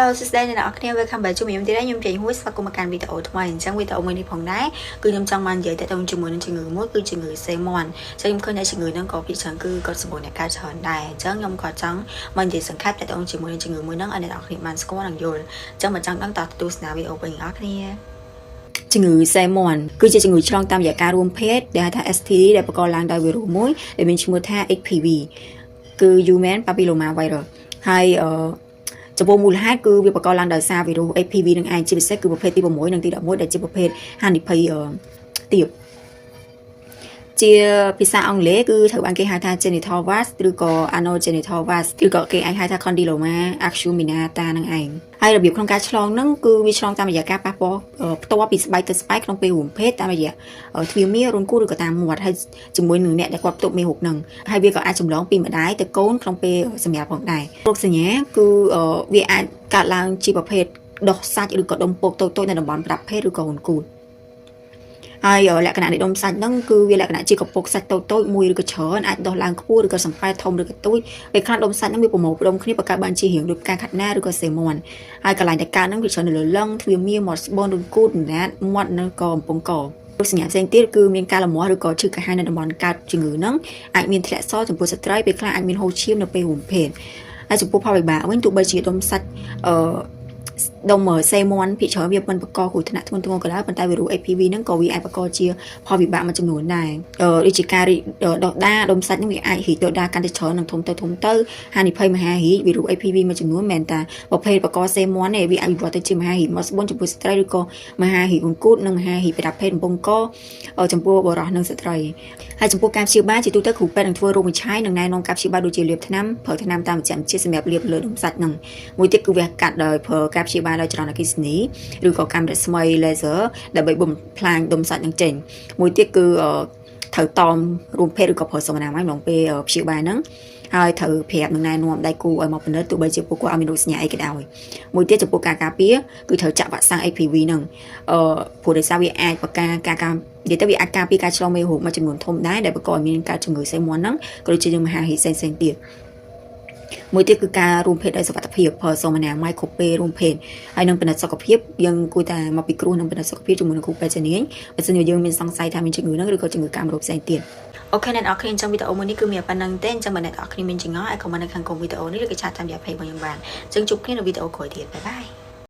Hello សួស្តីអ្នកទាំងអស់គ្នា Welcome back ជួបខ្ញុំទៀតហើយខ្ញុំចេញហួយស្វាគមន៍មកកាន់វីដេអូថ្មីអញ្ចឹងវីដេអូមួយនេះផងដែរគឺខ្ញុំចង់បាននិយាយទាក់ទងជាមួយនឹងជំងឺមួយគឺជំងឺសេមាន់អញ្ចឹងខ្ញុំឃើញថាជំងឺហ្នឹងក៏ភាគច្រើនគឺគាត់សម្បូរអ្នកកើតច្រើនដែរអញ្ចឹងខ្ញុំក៏ចង់មកនិយាយសង្ខេបទាក់ទងជាមួយនឹងជំងឺមួយហ្នឹងឲ្យអ្នកទាំងអស់គ្នាបានស្គាល់និងយល់អញ្ចឹងបើចង់ដឹងតោះទស្សនាវីដេអូវិញអ្នកទាំងអស់គ្នាជំងឺសេមាន់គឺជាជំងឺឆ្លងតាមរយៈការរួមភេទដែលហៅថា STD ដែលបង្កឡើងដោយវីរុសមួយដែលមានឈ្មោះថា HPV គឺ Human Papilloma Virus ហើយអឺចំពោះមូលហេតុគឺវាបង្កឡើងដោយសារវីរុស HPV នឹងឯងជាពិសេសគឺប្រភេទទី6និងទី11ដែលជាប្រភេទហានិភ័យទាបជាភាសាអង់គ្លេសគឺត្រូវបានគេហៅថា genital warts ឬក៏ anogenital warts ឬក៏គេអាចហៅថា condyloma acuminata នឹងឯងហើយរបៀបក្នុងការឆ្លងហ្នឹងគឺវាឆ្លងតាមរយៈការប៉ះពាល់ផ្ទាល់ពីស្បែកទៅស្បែកក្នុងពេលរួមភេទតាមរយៈទ្វារមារន្ធគូឬក៏តាមមាត់ហើយជាមួយនឹងអ្នកដែលគាត់ផ្ទុកមេរោគហ្នឹងហើយវាក៏អាចចម្លងពីម្ដាយទៅកូនក្នុងពេលសម្រាប់ផងដែររោគសញ្ញាគឺវាអាចកើតឡើងជាប្រភេទដុះសាច់ឬក៏ដុំពកតូចៗនៅតំបន់ប្រដាប់ភេទឬក៏រន្ធគូទហើយលក្ខណៈនៃដុំសាច់ហ្នឹងគឺវាលក្ខណៈជាកពុកសាច់តូចៗមួយឬក៏ច្រើនអាចដុះឡើងខ្ពស់ឬក៏សំប៉ែតធំឬក៏ទូចពេលខ្លះដុំសាច់ហ្នឹងវាប្រមូលផ្ដុំគ្នាបង្កើតបានជារាងដូចផ្កាខាត់ណាឬក៏សេមាន់ហើយកន្លែងដែលកើតហ្នឹងវាច្រើននៅលើលឹងទ្វារមាមាត់ស្បូនរន្ធគូទអណ្ដាតមាត់និងក៏កំពង់ករោគសញ្ញាផ្សេងទៀតគឺមានការលមាស់ឬក៏ឈឺក្រហាយនៅតំបន់កើតជំងឺហ្នឹងអាចមានធ្លាក់សចំពោះស្ត្រីពេលខ្លះអាចមានហូរឈាមនៅពេលរួមភេទហើយចំពោះផលវិបាកវិញទោះបីជាដុំសាច់អឺដុំសេមាន់ភាគច្រើនវាមិនបង្កគ្រោះថ្នាក់ធ្ងន់ធ្ងរក៏ដោយប៉ុន្តែវីរុស HPV ហ្នឹងក៏វាអាចបង្កជាផលវិបាកមួយចំនួនដែរដូចជាការរីកដុះដាលដុំសាច់ហ្នឹងវាអាចរីកដុះដាលកាន់តែច្រើននិងធំទៅធំទៅហានិភ័យមហារីកវីរុស HPV មួយចំនួនមិនមែនតែប្រភេទបង្កសេមាន់ទេវាអាចវិវត្តទៅជាមហារីកមាត់ស្បូនចំពោះស្ត្រីឬក៏មហារីកអង្គូតនិងមហារីកប្រដាប់ភេទកំពង់កចំពោះបុរសនិងស្ត្រីហើយចំពោះការព្យាបាលជាទូទៅគ្រូពេទ្យនឹងធ្វើរោគវិនិច្ឆ័យនិងណែនាំការព្យាបាលដូចជាលាបថ្នាំប្រើថ្នាំតាមវិជ្ជាសម្រាប់លាបលើដុំសាច់ហ្នឹងមួយទៀតគឺវះកាត់ដោយប្រើការព្យាបាលដោយចរន្តអគ្គិសនីឬក៏កាំរស្មី laser ដើម្បីបំផ្លាញដុំសាច់នឹងចេញមួយទៀតគឺត្រូវតមរួមភេទឬក៏ប្រើសមអនាម័យម្ដងពេលព្យាបាលហ្នឹងហើយត្រូវប្រាប់នឹងណែនាំដៃគូឲ្យមកពិនិត្យទោះបីជាពួកគាត់អត់មានរោគសញ្ញាអីក៏ដោយមួយទៀតចំពោះការការពារគឺត្រូវចាក់វ៉ាក់សាំង HPV ហ្នឹងព្រោះដោយសារវាអាចបង្ការការការនិយាយទៅវាអាចការពារការឆ្លងមេរោគមួយចំនួនធំដែរដែលបង្កឲ្យមានការជំងឺសេមាន់ហ្នឹងក៏ដូចជាមហារីកផ្សេងៗទៀតមួយទៀតគឺការរួមភេទដោយសុវត្ថិភាពប្រើសមអនាម័យគ្រប់ពេលរួមភេទហើយនឹងពិនិត្យសុខភាពយើងគួរតែមកពិគ្រោះនឹងពិនិត្យសុខភាពជាមួយនឹងគ្រូពេទ្យជំនាញបើសិនជាយើងមានសង្ស័យថាមានជំងឺហ្នឹងឬក៏ជំងឺកាមរោគផ្សេងទៀត OK អ្នកទាំងអស់គ្នាអញ្ចឹងវីដេអូមួយនេះគឺមានប៉ុណ្ណឹងទេអញ្ចឹងបើអ្នកទាំងអស់គ្នាមានចម្ងល់អាច comment នៅខាងក្រោមវីដេអូនេះឬក៏chat តាមរយៈ page របស់ខ្ញុំបានអញ្ចឹងជួបគ្នានៅវីដេអូក្រោយទៀត bye bye.